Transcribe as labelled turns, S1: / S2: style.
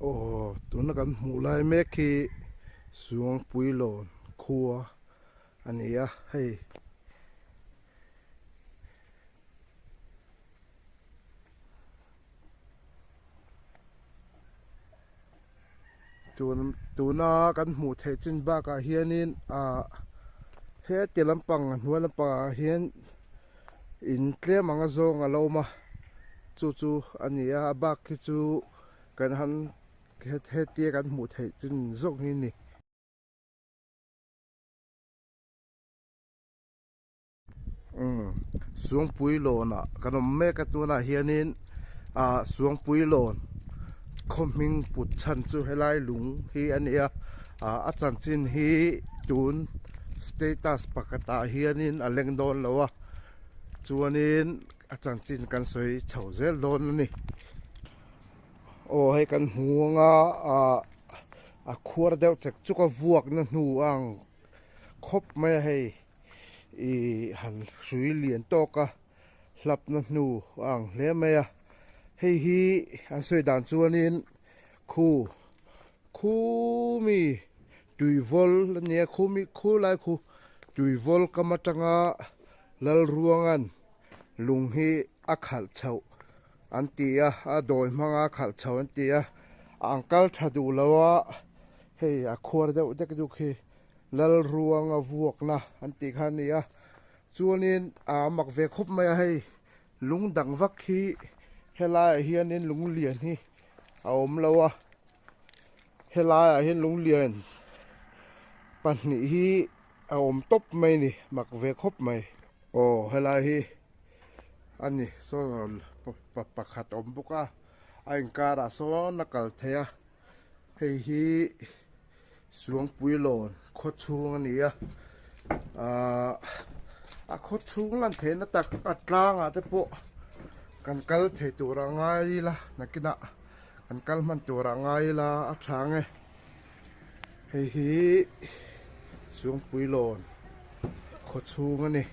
S1: Aw tuna kan hmuh lai mek hi Suangpuilawn khua a ni a hei. Tun tuna kan hmuh theih chin bakah hianin ah heti lampang a hnuai lampangah hian in tlem anga zawng a lo awm a chu chu a ni a a bak khi chu kan han hetia kan hmuh theih chin zawk hi a ni. Umm Suangpui lawnah kan awm mek a tunah hianin ah Suangpui lawn khaw hming put chhan chu helai lung hi a ni a ah a chanchin hi tun status pakhatah hianin a leng dawn lo a chuanin a chanchin kan sawi chho zel dawn a ni. Aw hei kan hmu anga ah a khuar deuh chek chuk a vuakna hnu a ang khawp mai a hei. Ih han hrui lian tawk a hlapna hnu a ang hle mai a hei hi an sawi dan chuanin khu khu mi tuivawl a nia khu mi khu lai khu tuivawl kam atanga Lalruanga'n lung hi a khalh chhoh an ti a a dawi hmanga a khalh chhoh an ti a a ang kal tha duh lo a hei a khuar deuh dek duk hi. Lalruanga vuakna an tih kha a ni a, chuanin aa mak ve khawp mai a hei lung dang vak hi helaiah hianin lung lian hi a awm lo a, helaiah hian lung lian pahnih hi a awm tawp mai a ni mak ve khawp mai. Aw helai hi a ni saw pakhat a awm bawk a, a inkarah sawn a kal thei a. Hei hi Suangpuilawn khaw chhung a ni a ahh a khaw chhung lan theihna tak a tlangah te pawh kan kal thei tur a ngai ila nakinah kan kal hman tur a ngai ila a tha ang e hei hi Suangpuilawn khaw chhung a ni.